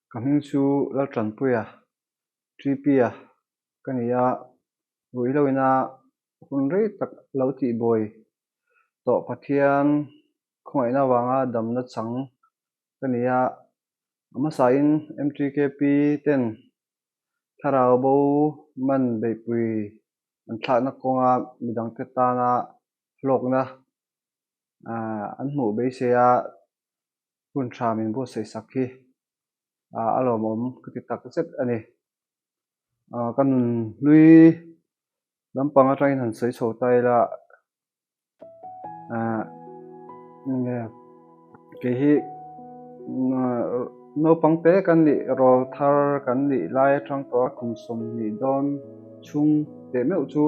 Ka hming chu Laltanpuia, TP-a ka ni a, ruihhlo ina hun rei tak lo tihbuai tawh Pathian khawngaihna avanga damna chang ka ni a. A hmasain MTKP ten thlarau bo man beihpui an thlakna kawnga midangte tana hlawkna an hmuh beisei a. Hun tha min buatsaih sak hi a lawmawm ka ti tak zet a ni. Ka nun hlui lampang atangin han sawi chho ta ila kei hi naupang te kan nih rawl thar kan nih lai atang tawh a kum 20 dawn chhung teh meuh chu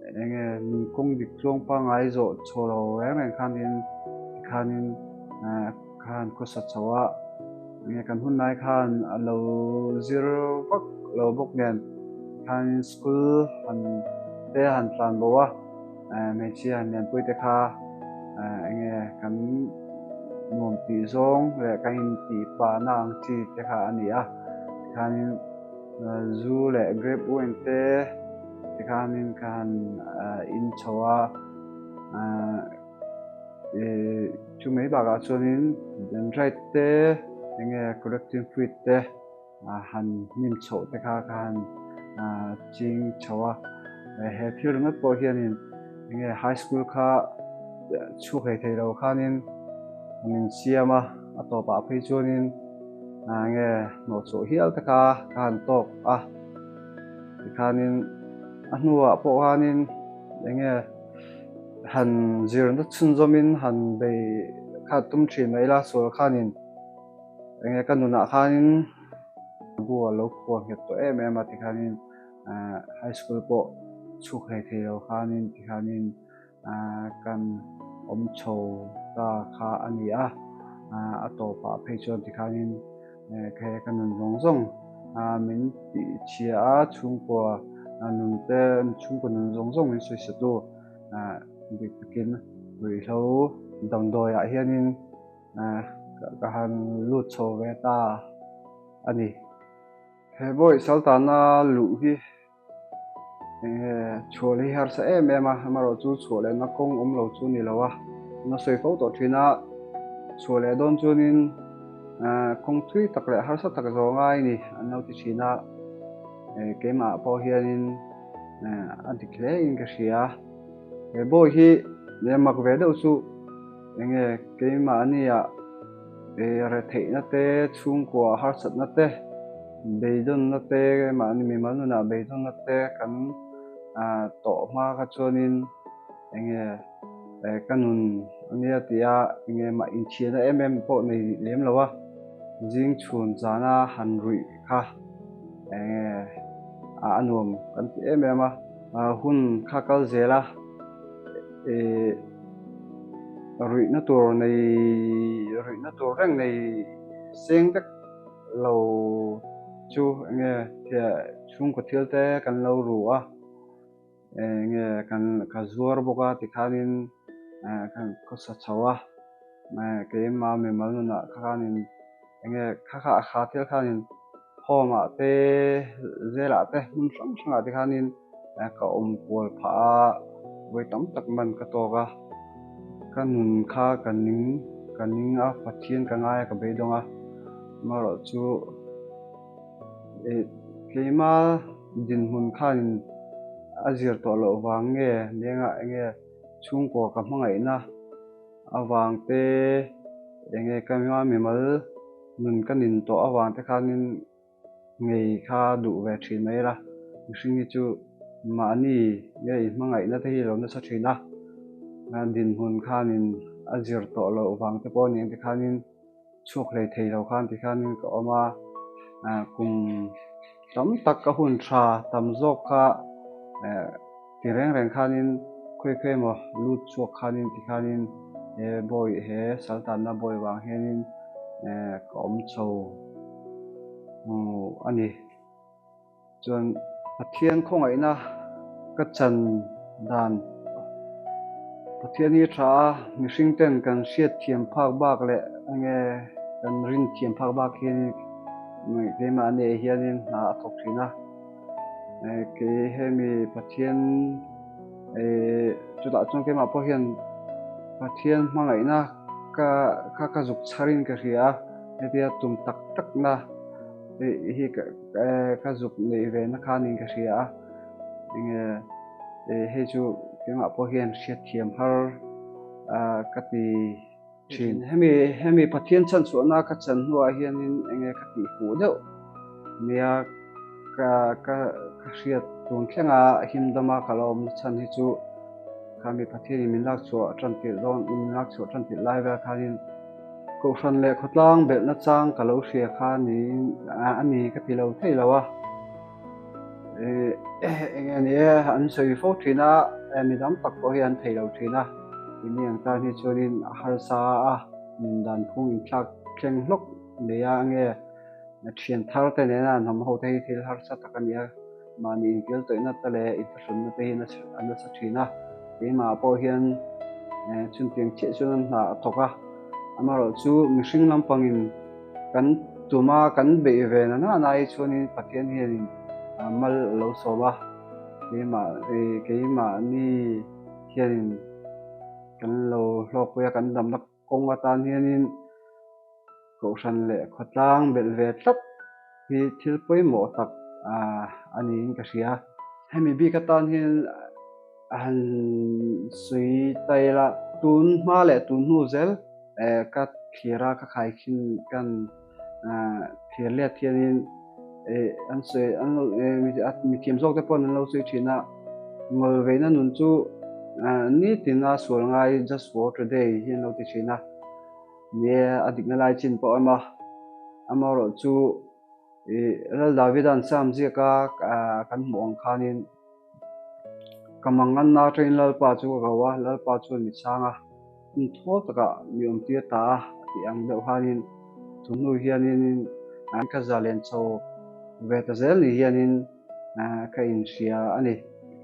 Enge nun kawng dik tluang pangngai zawh chho lo reng reng khanin tikhanin khan khawsa chho a, enge kan hun lai khan a lo zir vak lo bawk nen tikhanin school han te han tlan bo a, hmeichhia han lianpui te kha enge kan nuam tih zawng leh kan intih pahna ang chi te kha a ni a, tikhanin zu leh grape wine te. Tikhanin ka han in chho a, chu mai bakah chuanin dendrite te enge correcting fluid te han hnim chhoh te kha ka han ching chho a. He thil ringawt pawh hianin enge high school kha chhuk hlei thei lo khanin min siam a, a tawpah phei chuanin enge hnawhchhuah hial te kha ka han tawk a. Tikhanin a hnuah pawh khanin eng nge han zirna chhunzawmin han bei kha tum thin mai ila sual khanin eng nge ka nunah khanin bu a lo khual nghet tawh em em a tikhanin high school pawh chhuk hlei thei lo khanin tikhanin kan awm chho ta kha a ni a, a tawpah phei chuan tikhanin he ka nun zawng zawng min tihchhia a, chhungkua nun te, chhungkua nun zawng zawng min sawisatu dik takin ruihhlo damdawiah hianin ka han lut chho ve ta a ni. He bawih saltana luh hi Enge chhuah leh hi harsa em em a, amaherawh chu chhuah lehna kawng awm lo chu ni lo a, an sawi fo tawh thin a, chhuah leh dawn chuanin kawng thui tak leh harsa tak zawh ngai ni an lo ti thin a, keimah pawh hianin a dik hle in ka hria. He bawi hi mak ve deuh chu enge keimahnia retheihna te, chhungkua harsatna te, Beidawnna te, mahni mimal nunah beidawnna te kan tawh hma kha chuanin enge ka nun a nia tia enge mah inthianna em em pawh nei lem lo a, zing chhun zana han ruih kha enge a nuam kan ti em em a, hun kha kal zel a ruihna tur nei ruihna tur reng nei seng vek. Lo chu enge chhungkaw thil te kan lo ru a, enge kan ka zuar bawk a tikhanin kan khawsa chho a, keimah mimal nunah kha khanin enge kha kha a kha thil khanin home ah te zelah te hmun hrang hrangah te khanin ka awm kual phah a, vawi tam tak man ka tawk a, ka nun kha ka ning ka ning a Pathian ka ngai a ka beidawng a. Amaherawh chu keima dinhmun khanin a zir tawh loh vang nge lengah enge chhungkua ka hmangaihna avang te enge ka mimal nun ka nin tawh avang te khanin ngei kha duh ve thin mai ila mihring hi chu mahni nge inhmangaihna te hi a lo nasa thin a dinhmun khanin a zir tawh loh vang te pawh a ni ang tikhanin. Chhuak hlei thei lo khan tikhianin ka awm a, kum tam tak ka hun tha tam zawk kha ti reng reng khanin khawi khawi emaw lut chhuak khanin tikhianin he bawi he saltanna bawi vang hianin ka awm chho a ni. Chuan Pathian khawngaihna ka chan dan Pathian hi tha a, mihring ten kan hriat thiam phak bak leh enge kan rin thiam phak bak hian Keimahni hianin hna a thawk thin a, kei hemi Pathian chutah chuan keimah pawh hian Pathian hmangaihna ka kha ka zuk chharin ka hria a, hetia tum tak takna hi ka zuk neih ve na kha niin ka hria a, enge hei chu keimah pawh hian hriatthiam har ka ti. Thin. Hemi hemi Pathian chhanchhuahna ka chan hnuah hianin enge ka tih fuh deuh nia ka ka ka hriat tun thlenga himdama ka lo awm chhan hi chu khami Pathianin min lak chhuah tan tirh dawn min lak chhuah tan tirh lai vel khanin Kohhran leh khawtlang belhna chang ka lo hria kha niin a ni ka ti lo thei lo a. Enge ni e, an sawi fo thin a, mi dang tak pawh hi an thei lo thin a, keini ang tan hi chuanin a harsa a, nun dan phung inthlak thleng hlawk nei a, enge thian thar te nena an hnam ho te hi thil harsa tak a ni a, mahni inkil tawihna te leh inthlahrunna te hi a nasa thin a, keimah pawh hian chuntiang chiah chuan an hna a thawk a, amaherawhchu mihring lampangin Kan tuma kan beih ve na na hi chuanin Pathian hianin mal a lo sawm a, keimah keimahni hianin kan lo hlawkpui a, kan damna kawng atan hianin Kohhran leh khawtlang belh ve tlat hi thil pawimawh tak a niin ka hria. Hemi bik atan hian a han sawi ta ila, tun hma leh tun hnu zel Ka thlir a, ka khaikhin kan thlir let hianin an sawi an lo mithiam zawk te pawhin an lo sawi thin a, ngawlveina nun chu nitina sual ngai just for today hi an lo ti thin a, ni a dikna lai chin pawh a awm a, amaherawhchu Lal Davida'n Psalm ziaka kan hmuh ang khanin Ka manganna atangin Lalpa chu ka ko a, Lalpa chuan mi chhang a, hmun thawl takah mi awm tir ta a, a tih ang deuh khanin chu hnu hianin ka zalen chho ve ta zel ni hianin ka inhria a ni.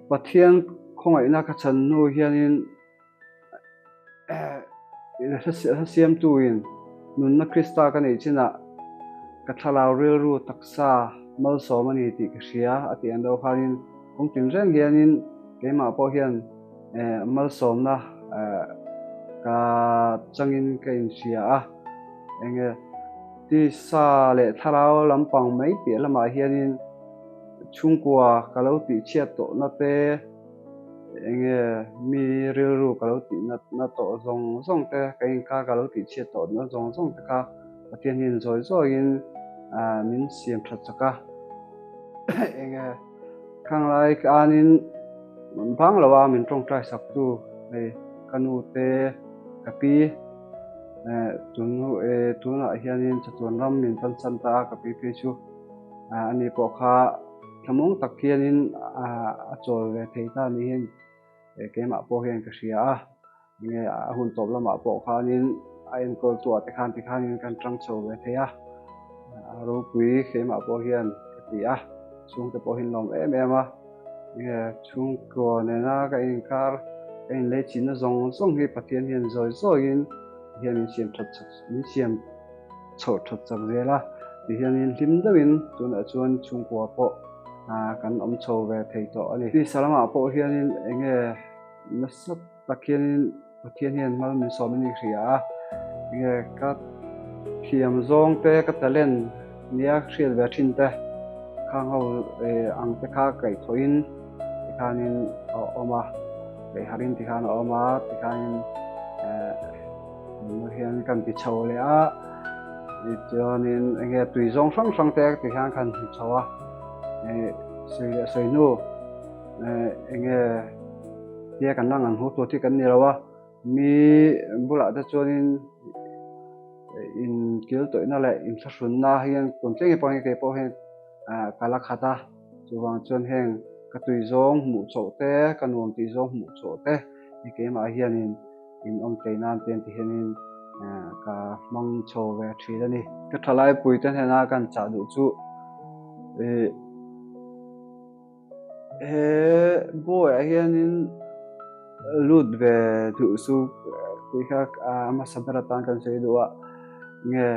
Pathian khawngaihna ka chhan hnu hianin Hla siamtuin nunna Krista ka neih chinah ka thlarau rilru taksa malsawm a ni tih ka hria a tih ang deuh khanin kawng tinreng hianin keimah pawh hian malsawmna ka changin ka inhria a, enge tisa leh thlarau lampang mai piah lamah hianin chhungkua ka lo tihchhiat tawhna te, Enge mi rilru ka lo tih nat na tawh zawng zawng te, ka inkar ka lo tih chhiat tawh na zawng zawng te kha Pathian hian zawi zawiin min siam that chak a. Enge khang lai anin bang lo a min tawngtai sak tu hei ka nu te ka pi tunah hianin chatuan ram min pansan ta a ka pi phei chu ani pawh kha Thlamuang tak hianin a chawl ve thei ta ni hian keimah pawh hian ka hria a, enge a hun tawp lamah pawh khanin a enkawl tu ah te khan tikhanin kan tang chho ve thei a, a ropui keimah pawh hian ka ti a, chhungte pawh hi an lawm em em a, enge chhungkua nena ka inkar ka inlei chinna zawng zawng hi Pathian hian zawi zawiin hian min siam that min siam chhoh that chak zel a, tihianin hlim deuhin tunah chuan chhungkua pawh kan awm chho ve thei tawh a ni. Tisa lamah pawh hianin enge nasa tak hianin Pathian hian hmal min sawm in i hria a, enge ka thiam zawng te ka talent nia hriat ve thin te khang ho ang te kha kaihthawhin tikhanin a awm a, kaihharhin tikhan a awm a tikhanin Tunah hian kan ti chho leh a, tichuanin enge tui zawng hrang hrang te ti hian kan hmu chho a, ih sawi leh sawi hnu enge tia kan la ngan hmuh tur hi kan ni lo a, mi bulah te chuanin inkil tawihna leh inthlahrunna hian tun thleng hi pawh hei keipawh hian ka la khat a, chuvang chuan heng ka tui zawng hmuh chhoh te ka nuam tih zawng hmuh chhoh te hi keimah hianin. In awm tlei nan te ti hianin ka hmang chho ve thin a ni. Ka thalai puite hnena kan chah duh chu ih he bawiah hianin lut ve duh chu tih kha a hmasa ber atan kan sawi duh a nge.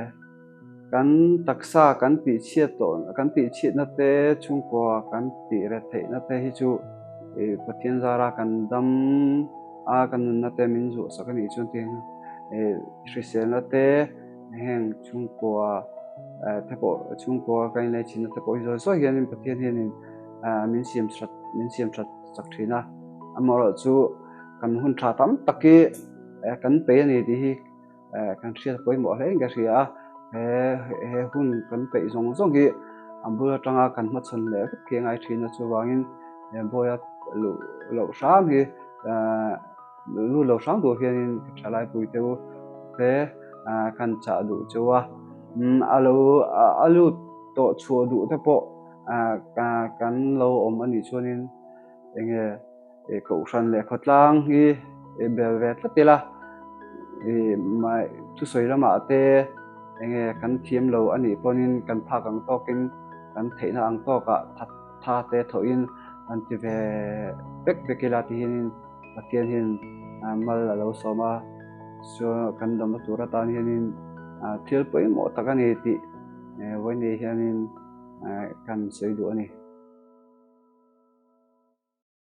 Kan taksa kan tihchhiat tawh kan tihchhiatna te chhungkua kan tih ret theihna te hi chu Pathian zara kan dam a kan nunna te min zuahsak a nih chuan tiang hriselna te heng chhungkua te pawh chhungkua kan inlei thinna te pawh hi zawi zawi hianin Pathian hianin min siam that min siam that chak thin a amaherawhchu kan hun tha tam tak hi kan peih a ni tih hi kan hriat pawimawh hle in ka hria a, he he hun kan peih zawng zawng hi a bul atanga kan hmachhawn leh vek khi a ngai thin a, chuvangin he bawiha luh loh hram hi lut lo hram tur hianin ka thalai pui te u te kan chah duh cheu a, a lo a lut tawh chhuah duh te pawh kan lo awm a nih chuanin enge. Kohhran leh khawtlang hi bel ve tlat ila, thusawi lamah te enge kan thiam lo a nih pawhin kan phak ang tawkin kan theihna ang tawkah tha te thawhin an ti ve vek vek ila ti hianin Pathian hian mal a lo sawm a, chuan kan damna tur atan hianin thil pawimawh tak a ni tih vawiin hianin kan sawi duh a ni.